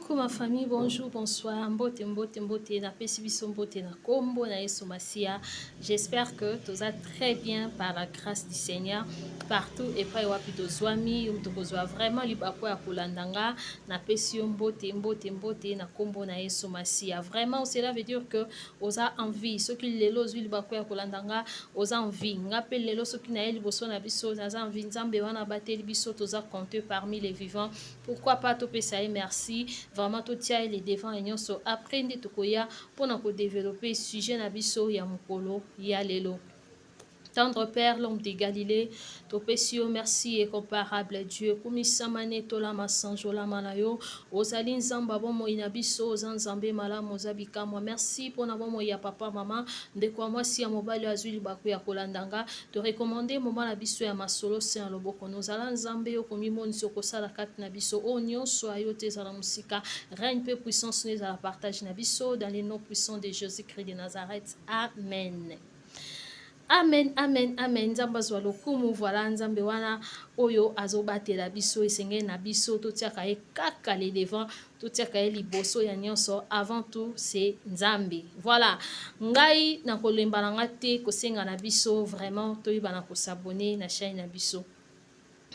Coucou ma famille, bonjour, bonsoir, mbote, mbote, mbote, napesi biso mbote na kombo na Yesu Masiya. J'espère que toza très bien par la grâce du Seigneur partout epai wapi tozwami, yo moto kozwa vraiment libaku ya kolanda nga, napesi yo mbote, mbote, mbote na kombo na Yesu Masiya. Vraiment, cela veut dire que oza en vie. Soki lelo ozwi libaku ya kolanda nga, oza en vie. Nga pe lelo soki naye liboso na biso, naza en vie. Nzambe wana abateli biso, toza compté parmi les vivants. Pourquoi pas topesa ye merci, vraiment totia ye le devant ya nyonso. Après nde tokoya mpona kodévelopper sujet na biso ya mokolo ya lelo. Tendre Père, l'homme de Galilée, topesi yo merci incomparable Dieu. Kumisama netolama sanjolama na yo. Ozali Nzambe bomoi na biso, oza Nzambe malamu, oza bikamwa. Merci mpona bomoi ya papa, mama, ndeko ya mwasi, ya mobali oyo azwi libaku ya kolanda nga. Torecommander moma na biso ya masolo se na loboko. Nozala Nzambe okomimonisa, okosala kati na biso oyo nyonso ayo te ezala mosika. Règne mpe puissance no ezala partage na biso dans le nom puissant de Jésus-Christ de Nazareth. Amen. Amen, amen, amen. Nzambe azwa lokumu. Voilà, Nzambe wana oyo azobatela biso, esengeli na biso totiaka ye kaka le devant, totiaka ye liboso ya nyonso. Avant tout, c'est Nzambe. Voilà, ngai nakolemba na nga te kosenga na biso vraiment toyeba na kos'abonner na chaîne na biso.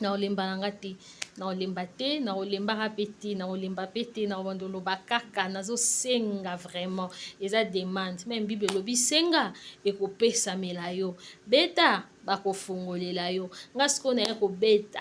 Nakolemba na nga te, nakolemba te, nakolembaka mpe te, nakolemba mpe te, nakobanda oloba kaka. Nazosenga vraiment, eza demande. Même Bible elobi: senga, ekopesamela yo, beta, bakofungolela yo. Nga sikoyo naye kobeta,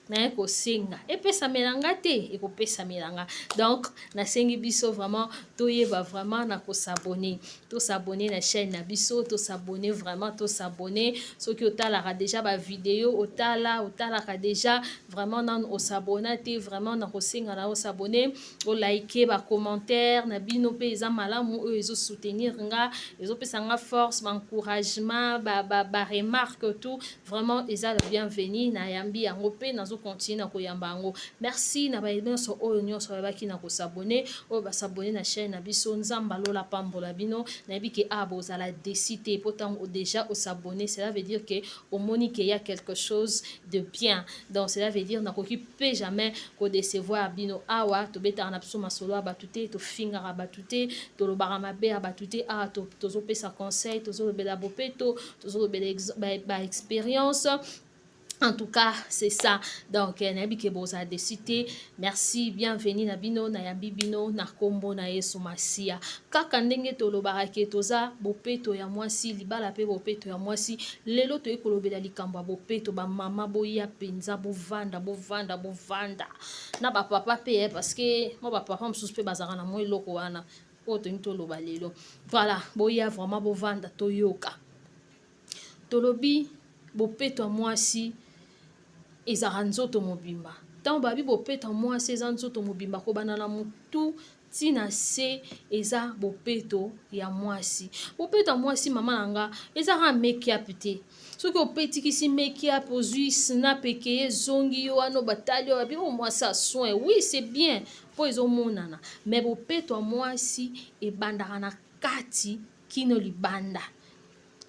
naye kosenga, epesamela nga te, ekopesamela nga. Donc nasengi biso vraiment toyeba vraiment na kos'abonner, tos'abonner na chaîne na biso, tos'abonner vraiment, tos'abonner. Soki otalaka déjà bavidéo, otala, otalaka déjà, vraiment nanu os'abonner te, vraiment na kosenga na os'abonner, olike, bacommentaire na bino mpe eza malamu, oyo ezosoutenir nga, ezopesa nga force, baencouragement, baremarque, ba tout vraiment eza la bienvenue. Nayambi yango mpe nazocontinuer na koyamba yango. Merci na baye nyonso oyo nyonso bayebaki na kos'abonner, oyo bas'abonner na chaîne na biso. Nzambe alola pambola bino. Nayebi ke a bozala déçus te, po ntango déjà os'abonner, cela veut dire ke omoni ke ya quelque chose de bien. Donc cela veut dire nakoki mpe jamais kodécevoir bino. Awa tobetaka na biso masolo ya bato te, tofingaka bato te, tolobaka mabe ya bato te. Awa tozopesa conseil, tozolobela bopeto, tozolobela baexpérience ba. En tout cas, c'est ça. Donc nayebi ke bozala déçus te. Merci, bienvenue na bino, nayambi bino na nkombo na Yesu Masiya. Kaka ndenge tolobaka ke toza bopeto ya mwasi, libala mpe bopeto ya mwasi, lelo toyei kolobela likambo ya bopeto. Bamama, boya mpenza, bovanda, bovanda, bovanda na bapapa mpe, parce que mwa bapapa mosusu mpe bazalaka na mwa eloko wana oyo toyini toloba lelo. Voilà, boya vraiment, bovanda, toyoka. Tolobi bopeto ya mwasi ezalaka nzoto mobimba. Ntango babi bopeto ya mwasi eza nzoto mobimba, kobanda na motu ntina se, eza bopeto ya mwasi. Bopeto ya mwasi, mama na nga, eza kaka make-up te. Soki opetikisi make-up, ozwi snap, ekeye, ezongi yo wana, batali oyo babi o mwasi a soin, oui, c'est bien mpo ezomonana. Mais bopeto ya mwasi ebandaka na kati kino libanda.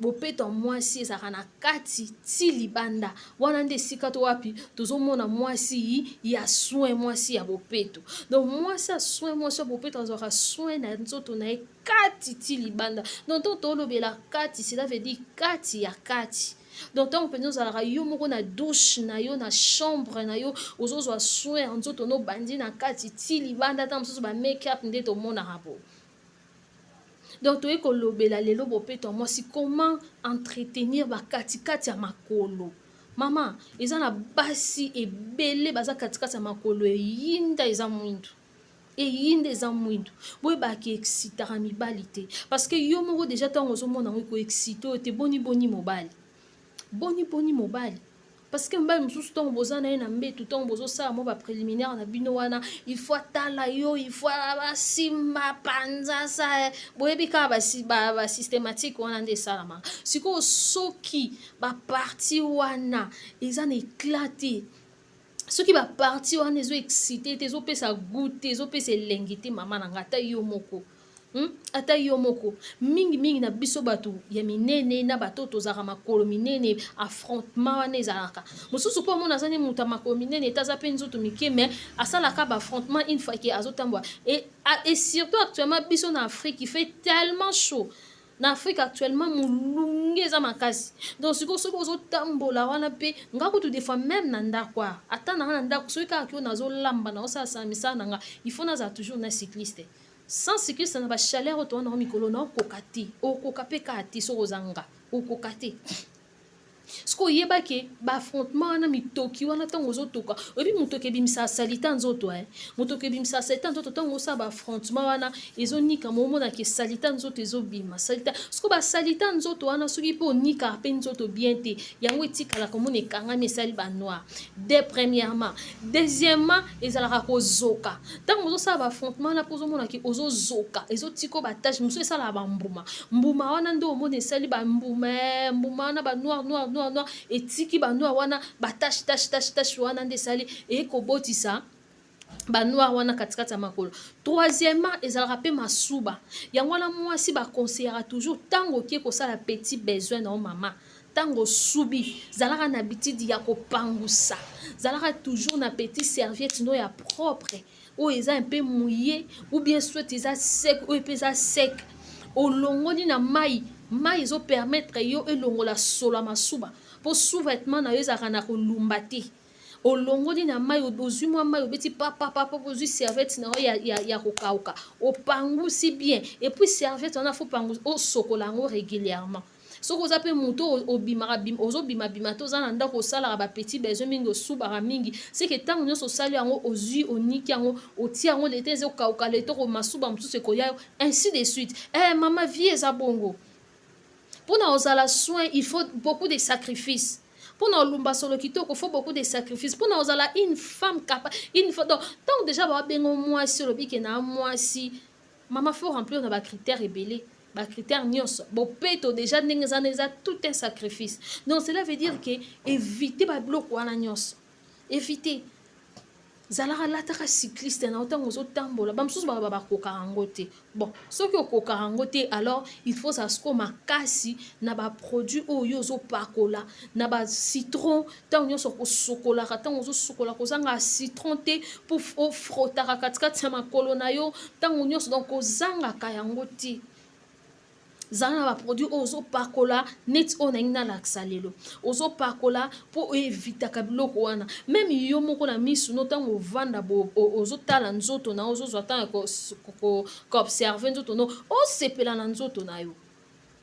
Bopeto ya mwasi ezalaka na kati ti libanda. Wana nde esika to wapi tozomona mwasi ya soin, mwasi ya bopeto. Donc mwasi ya soin, mwasi ya bopeto azwaka soin na nzoto na ye kati ti libanda. Donc ntango tolobela kati, cela veut dire kati ya kati. Donc ntango mpenza ozalaka yo moko na douche na yo, na chambre na yo, ozozwa soin ya nzoto no, bandi na kati ti libanda. Ntango mosusu ba make-up nde tomonaka bo. Donc toyei kolobela lelo bopeto ya mwasi, comment entretenir bakatikati ya makolo. Mama, eza na basi ebele baza katikati ya makolo eyinda, eza mwindu, eyinda, eza mwindu. Boyebaka excitaka mibali te, parce que yo moko déjà ntango ozomona yango, ekoexciter oyo te. Boni boni mobali, boni boni mobali? Parce que mobali mosusu, ntango boza na ye na mbetu, ntango bozosala mwa bapréliminaire na bino wana, il faut atala yo, il faut basimba panza sa. Boyebi kaka basystématique wana nde esalamaka. Sikoyo soki bapartie wana eza na éclat te, soki bapartie wana ezoexciter te, ezopesa goût te, ezopesa elengi te, mama na nga, ata yo moko. Ata yo moko, mingimingi na biso bato ya minene na bato oyo tozalaka makolo minene, affrontement wana ezalaka mosusu, mpo omona aza ne moto ya makolo minene ete aza mpe nzoto mike, mais asalaka baaffrontement une fois ke azotambola. Et surtout actuellement, biso na Afrique, il fait tellement chaud. Na Afrique actuellement, molunge eza makasi. Donc sikoyo, soki ozotambola wana mpe, nga kutu des fois même na ndako, ata nanga na ndako, soki kaka kio nazolamba, naosalasala misala na nga, il faut nazala toujours na cycliste. Sans cycliste, na bachaleur oyo towana mikolo, na okoka te, okoka mpe kaka te. Soki oza nga, okoka te. Soki oyebake baaffrontement wana, mitoki wana, ntango ozotoka, oyebi motoki ebimisaka saleté ya nzoto, e motoki ebimisaka saleté ya nzoto. Ntango osala baaffrontement wana, ezonika, moomonaka saleté ya nzoto ezobima, saleté. Soki basaleté ya nzoto wana, soki mpe onikaka mpe nzoto bien te, yango etikalaka, omona ekangami, esali banoir de premièrement. Deuxièmement, ezalaka kozoka. Ntango ozosala baaffrontement wana, mpo ozomonaki ozozoka, ezotika batache mosusu, esalaka bambuma. Mbuma wana nde omona esali bambuma, mbuma wana banoir, noir, noir, noir, etiki banoir wana, batache, tache, tache, tache wana nde esali, ekobotisa banoir wana katikati ya makolo. Troisièmement, ezalaka mpe masuba. Yango wana mwasi baconseillaka toujours, ntango okie kosala petit besoin na yo, mama, ntango osubi, zalaka na habitude ya kopangusa, zalaka toujours na petit serviette no ya propre, oyo eza un peu mouillé ou bien soit eza sec, oyo mpe eza sec, olongoli na mai. Mai ezopermettre yo elongola solo ya masuba, mpo sous-vêtement na yo ezalaka na kolumba te. Olongoli na mai, ozwi mwa mai, obeti papapapa, ozwi serviette na yo ya kokauka, opangusi bien. Et puis serviette wana, faut pangusa, osokola yango régulièrement. Soki oza mpe moto obimaka, ozobimabima te, oza na ndako, osalaka bapetit besoin mingi, osubaka mingi, seke ntango nyonso osali yango, ozwi, oniki yango, otia yango lete, eza okauka lete, masuba mosusu ekoya yo, ainsi de suite. Mama, vie eza bongo. Mpona ozala soin, il faut beaucoup de sacrifices. Mpona olumba solo kitoko, faut beaucoup de sacrifices. Mpona ozala une femme capable, une fois, donc ntango déjà babenga mwasi, olobi ke na mwasi, mama, faut remplir na bacritère ebele, bacritère nyonso. Bopeto déjà ndenge eza na, eza tout un sacrifice. Donc cela veut dire ke éviter babiloko wana nyonso, éviter. Zalaka, lataka cycliste na yo ntango ozotambola. Bamosusu baloba bakokaka yango te. Bon, soki okokaka yango te, alors il faut ozala sikoyo makasi na baproduit oyo ozopakola, na bacitron. Ntango nyonso kosokolaka, ntango ozosokola, kozanga citron te, mpo ofrotaka katikati ya makolo na yo ntango nyonso. Donc kozangaka yango te. Zala na baproduit oyo ozopakola, neti oyo nangi nalakisa lelo, ozopakola mpo oevitaka biloko wana. Même yo moko na misu no, ntango ovanda, ozotala nzoto na yo, ozozwa ntango koobserve nzoto no, osepela na nzoto na yo,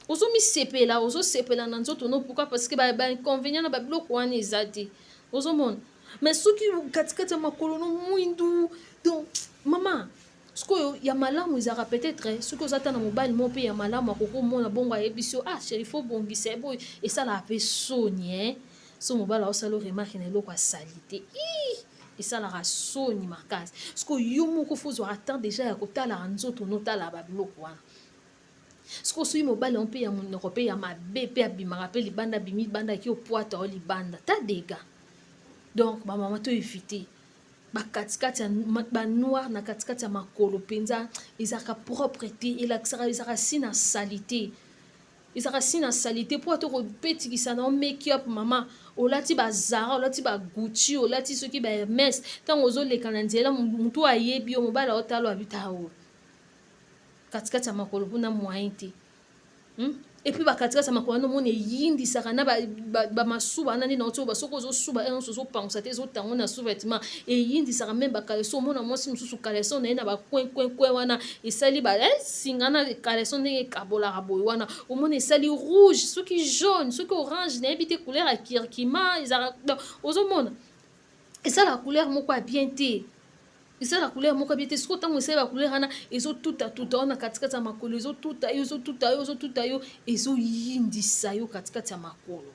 ozomisepela, ozosepela na nzoto no. Pourquoi? Parce que bainconvénient na babiloko wana eza te, ozomona. Mais soki katikati ya makolo no mwindu, donc mama, sikoyo ya malamu ezalaka peut-être soki oza ta na mobali moko mpe ya malamu, akoki omona bongo, ayebisi yo: "Ah chéri, faut bongisa boye." Esalaka mpe soni, e so mobali aosala remarque na eloko asali te, esalaka soni makasi. Sikoyo yo moko faut ozwaka temps déjà ya kotalaka nzoto, notala babiloko wana. Sikoyo soki mobali yango mpe ya monoko mpe ya mabe mpe abimaka mpe libanda, abimi libanda, aki opwata o libanda ta dega. Donc bamama, to éviter bakatikati ya banoir na katikati ya makolo mpenza. Ezalaka propre te, elakisaka, ezalaka si na saleté, ezalaka si na saleté. Mpo ata kopetikisa na yo make up, mama, olati baZara, olati baGucci, olati soki baHermès, ntango ozoleka na nzela, motu ayebi yo, mobali aotala, abita oyo katikati ya makolo mpona moyen te, Et puis bakatikati ya makolo wana, omona eyindisaka na bamasuba wana nde na oti oyo. Soki ozosuba nyonso, ozopangusa te, ezotango na sous-vêtement, eyindisaka même bacaleçon. Omona mwasi mosusu, caleçon na ye na bacoin coin coin wana esali singa na caleçon, ndenge ekabolaka boye wana, omona esali rouge, soki jaune, soki orange, nayebi te, couleur ya curcuma ezalaka. Ozomona esalaka couleur moko ya bien te, esala couleur moko bien te. Soki ntango esali bacouleur wana, ezotutatuta wana katikati ya makolo, ezotuta yo, ezotuta yo, ezotuta yo, ezoyindisa yo katikati ya makolo,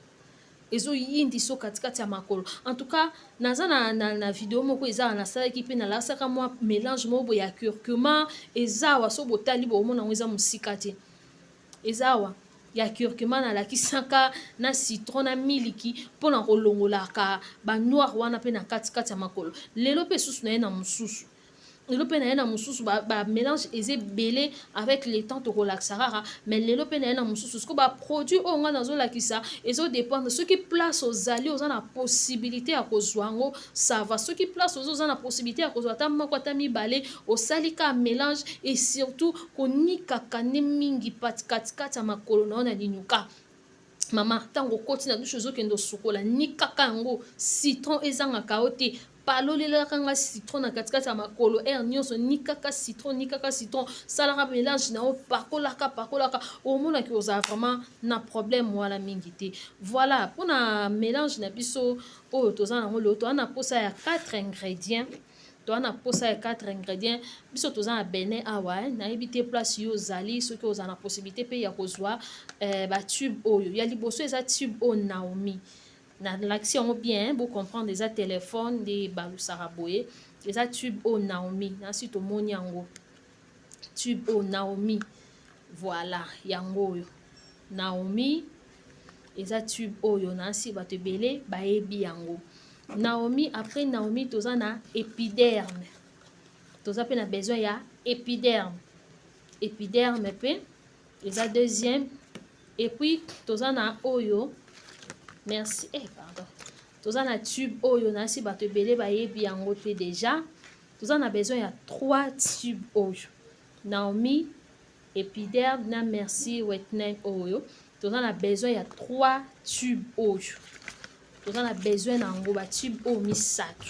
ezoyindisa yo katikati ya makolo. En tout cas, naza na video moko eza nasalaki mpe nalasaka mwa mélange moko boye ya curcuma. Eza awa, so botali, bomona yango, eza mosika te, eza awa, ya curcuma nalakisaka na citron na miliki mpona kolongolaka banoir wana mpe na katikati ya makolo. Lelo mpe susu na ye na mosusu. Lelo mpe na ye na mosusu, bamélange eza ebele. Avec le temps tokolakisa kaka, mais lelo mpe na ye na mosusu. Siko baproduit oyo ngai nazolakisa ezodépendre soki place ozali oza na possibilité ya kozwa yango, ça va. Soki place oza, oza na possibilité ya kozwa ata moko, ata mibale, osali ka mélange. Et surtout konikaka nde mingi katikati ya makolo na yo na linyuka. Mama, ntango okoti na douche, ozokende osukola, nikaka yango. Citron ezangaka yo te. Palolelaka nga citron na katikati ya makolo heure nyonso. Nikaka citron, nikaka citron, salaka mélange na yo, pakolaka, pakolaka, omonaki ozala vraiment na problème wana mingi te. Voilà, mpona mélange na biso oyo toza nango lelo, toza na posa ya 4 ingrédients. Toza na posa ya 4 ingrédients. Biso toza na Benin awa. Nayebi te place yo ozali, soki ozala na possibilité mpe ya kozwa batube oyo. Ya liboso eza tube oyo Naomi. Nalakisi yango bien, bocomprendre. Eza telefone nde ebalusaka boye. Eza tube oyo Naomi. Nasi tomoni yango, tube oyo Naomi. Voilà, yango oyo Naomi. Eza tube oyo nasi bato ebele bayebi yango, Naomi. Après Naomi, toza na Epiderme. Toza mpe na besoin ya Epiderme. Epiderme mpe eza deuxième. Et puis toza na oyo, merci, pardon, toza na tube oyo nasi bato ebele bayebi yango mpe déjà. Toza na besoin ya trois tube oyo: Naomi, Epiderme na Merci Whitening. Oyo toza na besoin ya trois tube oyo, toza na besoin na yango, batube oyo misato.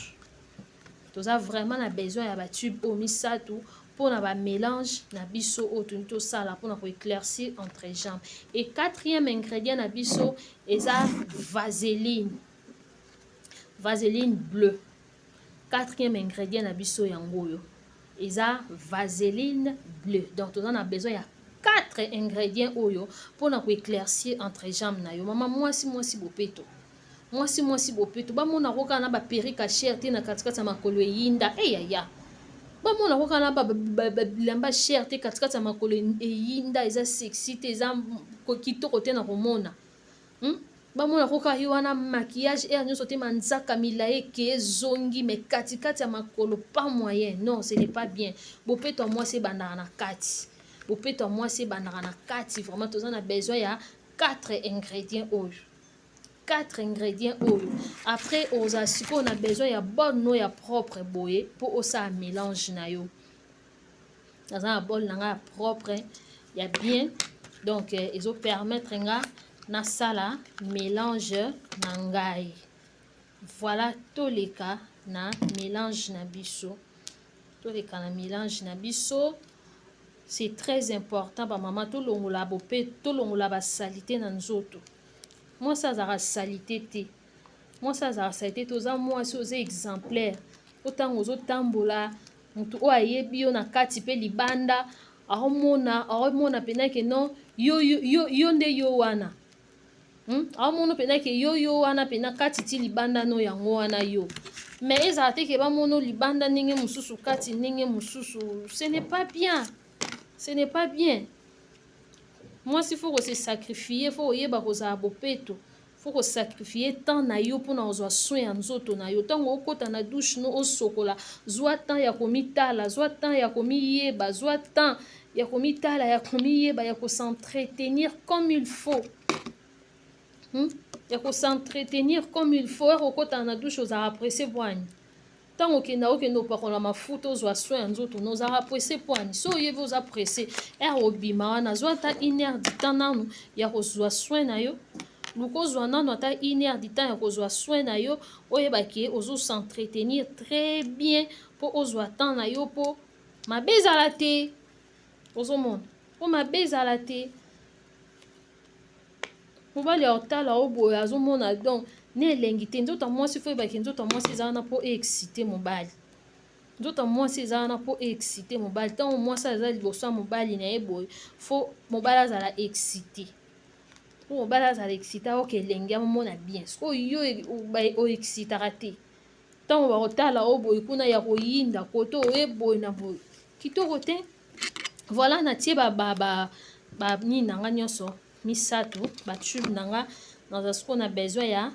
Toza vraiment na besoin ya batube oyo misato mpona bamélange na biso oyo tolingi tosala mpona koéclaircir entrejambe. Et quatrième ingrédient na biso eza vaseline, vaseline bleu. Quatrième ingrédient na biso yango oyo, eza vaseline bleu. Donc toza na besoin ya quatre ingrédients oyo mpona koéclaircir entrejambe na yo. Mama mwasi, mwasi bopeto, mwasi, mwasi bopeto, bamonako kaka na baperruque cher te na katikati ya makolo eyinda. Eyaya, bamonako kaka na bilamba cher te, katikati ya makolo eyinda, eza sexy te, eza kitoko te na komona, Bamonako kaka ye wana maquillage heure nyonso te, manzaka milai eke ezongi, mais katikati ya makolo pas moyen. Non, ce n'est pas bien. Bopeto ya mwasi ebandaka na kati. Bopeto ya mwasi ebandaka na kati. Vraiment, toza na besoin ya 4 ingrédients oyo, 4 ingrédients oyo. Après, ozala sikoyo na besoin ya bol no ya propre boye mpo osala mélange na yo. Naza na bol na nga ya propre, ya bien. Donc ezopermettre nga nasala mélange na ngai. Voilà, toleka na mélange na biso, toleka na mélange na biso. C'est très important, bamama, tolongola bope, tolongola basaleté na nzoto. Mwasi azalaka saleté te. Mwasi azalaka saleté te. Oza mwasi, oza exemplaire. Po ntango ozotambola, motu oyo ayebi yo na kati mpe libanda aomona, aomona mpenza ke non, yo, yo, yo, yo nde yo wana, Aomona mpenza ke yo, yo wana mpenza, kati ti libanda no, yango wana yo. Mais ezala te ke bamona libanda ndenge mosusu, kati ndenge mosusu. Ce n'est pas bien, ce n'est pas bien. Mwasi faut kose sacrifier, faut koyeba kozala bopeto, faut kosacrifier temps na yo mpona kozwa soin ya nzoto na yo. Ntango okɔta na douche no, osokola, zwa temps ya komitala, zwa temps ya komiyeba, zwa temps ya komitala, ya komiyeba, ya kos'entretenir comme il faut, Ya kos'entretenir comme il faut. Heure okɔta na douche, ozalaka pressé bwani? Ntango okenda, okende opakola mafuta, ozwa soin ya nzoto no, ozalaka pressé pwani? So oyebi oza pressé, heure obima wana, zwa ata une heure du temps nanu ya kozwa soin na yo. Luka ozwa nanu ata une heure du temps ya kozwa soin na yo, oyeba ke ozos'entretenir très bien, mpo ozwa temps na yo, mpo mabe ezala te. Ozomona, mpo mabe ezala te. Mobali ya otala o boye, azomona donc na elengi te. Nzoto ya mwasi, faut oyebaki, nzoto ya mwasi eza wana mpo eexcite mobali. Nzoto ya mwasi eza wana mpo eexcite mobali. Ntango mwasi aza liboso ya mobali na ye boye, faut mobali azala excité. Mpo mobali azala excité, aoka elengi, amomona bien. Sikoyo yo oexcitaka te. Ntango bakotala o boye kuna ya koyinda kote oye boye na boye, kitoko te. Voilà, natie banini na nga nyonso misato, batube na nga. Naza sikoyo na besoin ya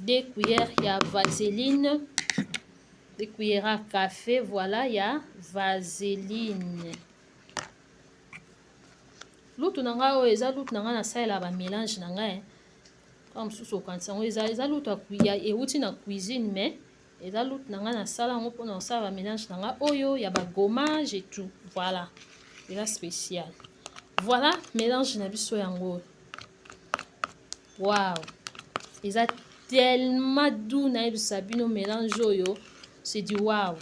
2 cuillère ya vaseline. Deux cuillères à café, voilà, ya vaseline. Lutu na ngai oyo eza lutu na ngai nasalela bamélange na ngai. Kaka mosusu okanisa yango eza lutu euti na cuisine, mais eza lutu na ngai nasala yango mpona kosala bamélange na ngai oyo ya bagommage et tout. Voilà, eza spécial. Voilà, mélange na biso yango. Wow, eza tellement doux. Nayebisa bino, mélange oyo, c'est du wow,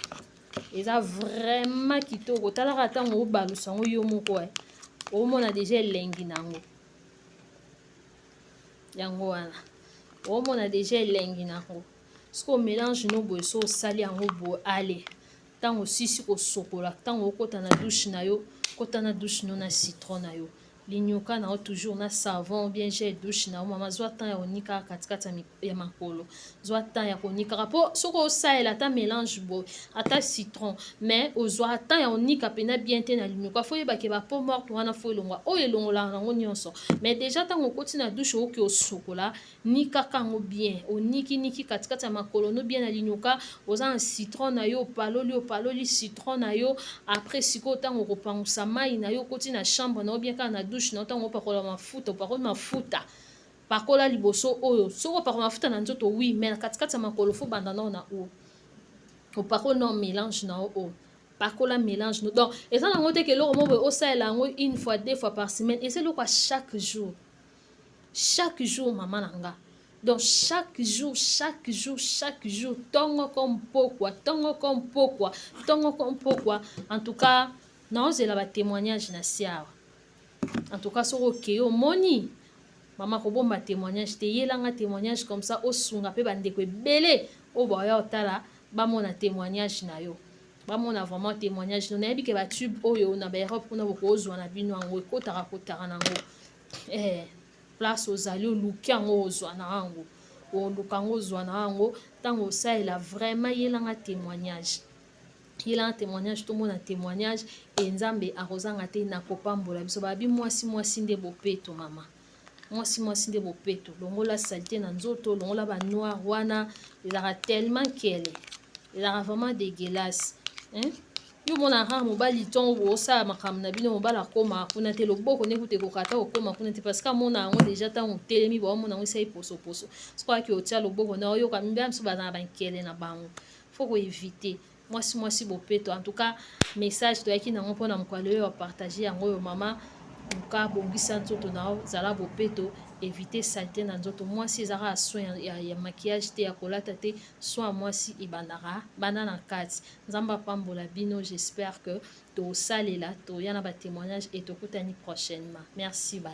eza vraiment kitoko. Talaka, ntango obalusa yango yo moko, omona déjà elengi nango. Yango wana omona déjà elengi nango. Soki omélange no boye, so osali yango boye, ale ntango osisi kosokola, ntango okota na douche na yo, kota na douche no na citron na yo, linyuka na yo toujours na savon, bien gel douche na yo. Mama, zwa temps ya konikaka katikati ya makolo, zwa temps ya konikaka, mpo soki osalela ata mélange boye, ata citron, mais ozwa temps ya konika mpena bien te na linyuka, faut oyebake bapeau morte wana faut elongwa. Oyo elongolaka yango nyonso. Mais déjà ntango okoti na douche, okoki osokola, nikaka yango bien, onikiniki katikati ya makolo no bien na linyuka. Oza na citron na yo, opaloli, opaloli citron na yo. Après sikoyo, ntango okopangusa mai na yo, okoti na chambre na yo, bien kaka na douche na yo, ntango opakola mafuta, opakoli mafuta, pakola liboso oyo. Soki opakola mafuta na nzoto, oui, mais na katikati ya makolo, faut banda nao na oyo opakoli nao mélange na yo oyo. Pakola mélange no. Donc eza nango te ke eloko moko boye osalela yango une fois, deux fois par semaine. Eza eloko ya chaque jour, chaque jour, mama na nga. Donc chaque jour, chaque jour, chaque jour, ntongo ko mpokwa, ntongo ko mpokwa, ntongo ko mpokwa. En tout cas, naozela batémoignage na si awa. En tout cas, soki okei, omoni, mama, kobomba témoignage te, yelanga témoignage comme ça osunga mpe bandeko ebele oyo baya otala, bamona témoignage na yo, bamona vraiment témoignage no. Nayebi ke batube oyo na baEurope kuna bokozwa na bino yango, ekotaka kotaka nango place ozali, oluki yango, ozwa na yango, oluka yango, ozwa na yango. Ntango osalela, vraiment yelanga témoignage, yelanga témoignage, tomona témoignage. E Nzambe akozanga te na kopambola biso. Babi mwasi, mwasi nde bopeto. Mama, mwasi, mwasi nde bopeto. Longola saleté na nzoto, longola banoir wana, ezalaka tellement kele, ezalaka vraiment dégueulasse, hein? Yo mona rare mobali, ntongo bosala makambo na bino, mobali akóma kuna te, loboko nde kuta ekoka ata kokóma kuna te, parce que amona yango déjà. Ntango otelemi, baomona yango esali posoposo. Soki ayaki otia loboko na oyoka, mibali mosusu baza na bankele na bango, faut koéviter. Mwasi, mwasi bopeto. En tout cas, message toyaki nango mpona mokolo oyo, partage yango oyo. Mama, luka bongisa nzoto na yo, zala bopeto, éviter saleté na nzoto. Mwasi eza kaka soin ya maquillage te, ya kolata te. Soin ya mwasi ebandaka banda na kati. Nzambe apambola bino. J'espère que tosalela, toya na batémoignage e tokutani prochainement. Merci, bye.